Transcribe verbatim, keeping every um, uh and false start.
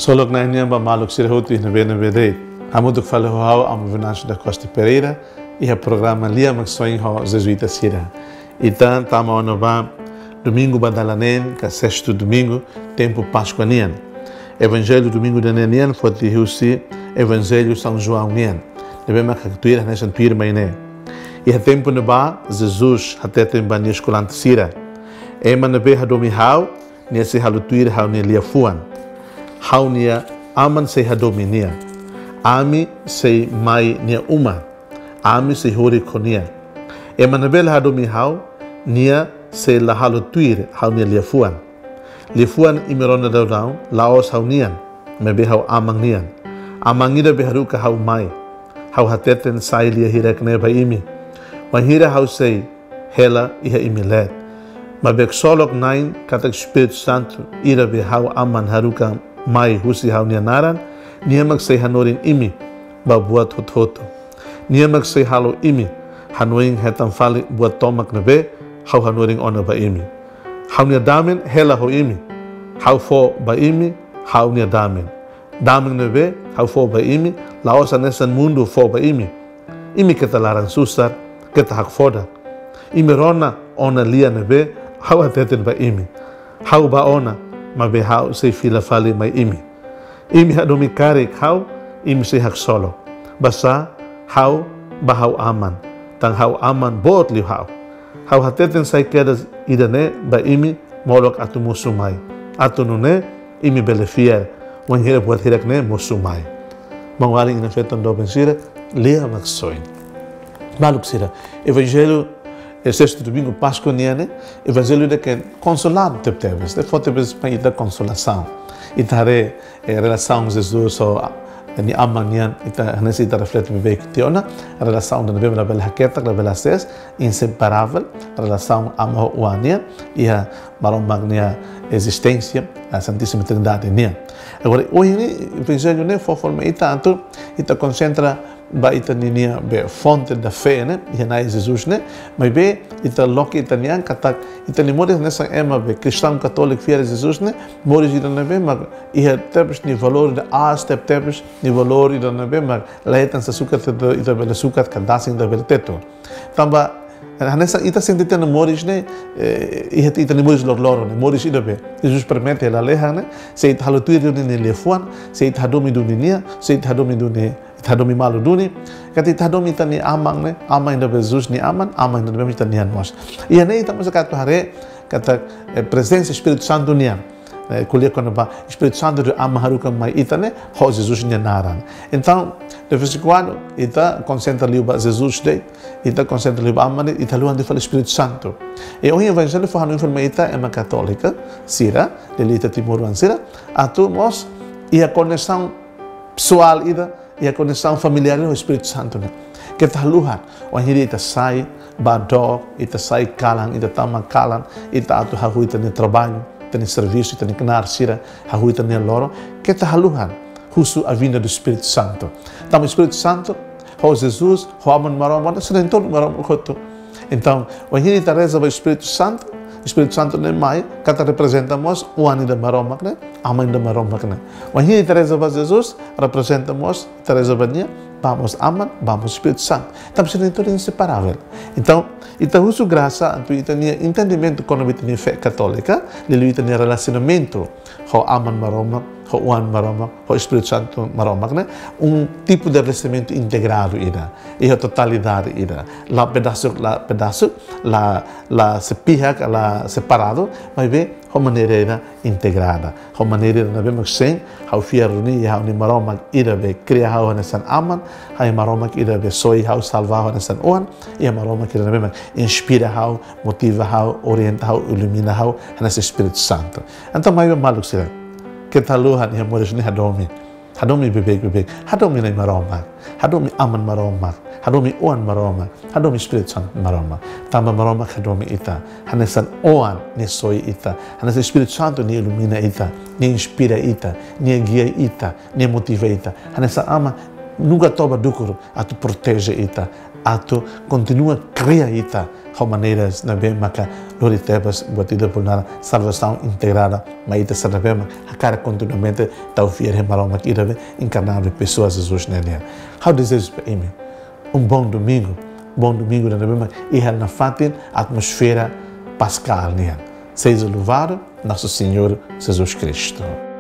Ksolok Na'i nian ba maluk sira hotu iha ne'ebé-ne'ebé de'it. Hamutuk fali ho ha'u, Amu Venâncio da Costa Pereira, iha programa Lia Maksoin ho Jezuita sira. Ita tama ona ba domingu ba dala neen, ka sestu domingu, tempu Páskua nian. Evanjellu domingu ida-ne'e nian foti husi Evanjellu São João nian, ne'ebé mak haktuir hanesan tuirmai ne'e. Iha tempu ne'ebá, Jesus hateten ba nia eskolante sira: Ema ne'ebé hadomi ha'u, nia sei halo tuir ha'u-nia liafuan. Ha'u-nia Aman sei hadomi nia. Ami sei mai nia uma. Ami sei horik ho nia. Ema ne'ebé la hadomi ha'u, nia sei la halo tuir ha'u-nia liafuan. Liafuan imi rona daudaun, la'ós ha'u-nian, maibé ha'u Aman nian. Aman ida be haruka ha'u mai. Ha'u hateten sai lia hirak-ne'e ba imi, wainhira ha'u sei hela iha imi leet. Maibé ksolok Na'i katak Espíritu Santu ida be ha'u Aman haruka mai husi ha'u-nia naran, nia mak sei hanorin imi ba buat hotu-hotu. Nia mak sei halo imi hanoin hetan fali buat tomak ne'ebé ha'u hanorin ona ba imi. Ha'u-nia damen hela ho imi. Ha'u fó ba imi ha'u-nia damen. Damen ne'ebé ha'u fó ba imi, la'ós hanesan mundu fó ba imi. Imi keta laran susar, keta hakfodak. Imi rona ona lia ne'ebé ha'u hateten ba imi. Ha'u bá ona, maibé ha'u sei fila fali mai imi. Imi hadomi karik ha'u, imi sei haksolok. Basá ha'u bá ha'u Aman, tan ha'u Aman boot liu ha'u. Ha'u hateten sai kedas ida-ne'e ba imi molok atu mosu mai, atu nune'e imi bele fiar wainhira buat hirak-ne'e mosu mai. Maun-alin inan-feton doben sira, Lia Maksoin. Maluk sira, Evanjellu, eh, sestu domingu Páskua nian ne'e, Evanjellu ida ke konsolante tebes, ne'e fó tebes mai ita konsolasaun. Ita haree, eh, relasaun Jesus ho, ah, nia Aman nian, ita hanesan ita reflete beibeik tiha ona, relasaun ida ne'ebé labele haketak, labele hasees, inseparável, relasaun Aman ho Oan nian, iha Maromak nia ezisténsia, a Santíssima Trindade nian. Agora, ohin ne'e, Evanjellu ne'e fó forma ita atu, ita konsentra ba ita ninia be fonte da fé ne'e, iha Na'i Jesus ne'e, maibé ita loke ita-nia an katak ita-nia moris hanesan ema be kristaun katóliku fiar Jesus ne'e, moris ida ne'ebé mak iha tebes nia valór ida aas, teb-tebes nia valór ida ne'ebé mak la hetan sasukat ita, ita bele sukat ka dasin ita bele tetu. Tanba hanesan ita sente tiha ona moris ne'e, eh, iha ita-nia moris loroloron ne'e, moris ida be Jesus promete lalehan ne'e, se ita halo tuir duni nia liafuan, se ita hadomi duni nia, se ita hadomi duni, ita hadomi malu duni, katak ita hadomi ita-nia Aman ne'e, Aman ida be Jesus nia Aman, Aman ida be ita-nian mós. Iha ne'e ita mós atu haree katak, eh, prezensa Espíritu Santu nian. Eh, ko'alia kona-ba Espíritu Santu ida Aman haruka mai ita ne'e, ho Jesus nia naran. Entaun, de vez em quando, ita konsentra liu ba Jesus de'it, ita konsentra liu ba Aman de'it, ita haluha de'it fali Espíritu Santu. I ohin Evanjellu fó hanoin fali mai ita ema katólika sira, liuliu ita timoroan sira, atu mós iha koneksaun pesoál ida, iha koneksaun familiár ida ho Espíritu Santu ne'e. Keta haluha, wainhira ita sai, bá dook, ita sai kalan, ita tama kalan, ita atu hahú ita-nia traballu, ita-nia servisu, ita-nia knaar sira, hahú ita-nia loron, keta haluha husu a vinda do Espírito Santo. Tanba Espíritu Santu, ho Jesus, ho Aman Maromak, sira hanesan Maromak hotu. Entaun, wainhira ita reza ba Espíritu Santu, Espíritu Santu ne'e mai, katak reprezenta mós Oan ida Maromak ne'e, Aman ida Maromak ne'e. Wainhira ita reza ba Jesus, reprezenta mós, ita reza ba nia, ba mós Aman, ba mós Espíritu Santu. Tanba sira hanesan inseparável. Entaun, ita husu grasa atu ita-nia entendimentu kona-ba ita-nia fé katólika, liuliu ita-nia relasionamentu ho Aman Maromak, ho Oan Maromak, ho Espíritu Santu Maromak ne'e, um tipo de relacionamento integrado ida, iha totalidade ida, la pedasu, la pedasu, la, la sepihak, la separadu, maibé ho maneira ida integrada, ho maneira ida ne'ebé mak sein ha'u fiar duni iha ha'u-nia Maromak ida be kria ha'u hanesan Aman, iha Maromak ida be soi ha'u, salva ha'u hanesan Oan, iha Maromak ida ne'ebé mak inspira ha'u, motiva ha'u, orienta ha'u, ilumina ha'u hanesan Espíritu Santu. Entaun, maibé maluk sira, keta haluha iha moris ne'e hadomi. Hadomi beibeik, beibeik. Hadomi Na'i Maromak. Hadomi Aman Maromak. Hadomi Oan Maromak. Hadomi Espíritu Santu Maromak. Tanba Maromak hadomi ita. Hanesan Oan nia soi ita. Hanesan Espíritu Santu nia ilumina ita. Nia inspira ita. Nia gia ita. Nia motiva ita. Hanesan Aman nunka toba dukur atu proteje ita, atu kontinua kria ita ho maneiras ne'ebé maka lori tebes buat ida bolu naran salvasaun integrada, mai ita sira ne'ebé mak hakarak kontinuamente tau fiar iha Maromak ida be enkarnadu, pesoa Jesus ne'e nian. Ha'u dezeja ba imi um bom domingo, bom domingo ne'ebé mak iha nafatin atmosfera paskál nian. Seja louvado nosso Senhor Jesus Cristo.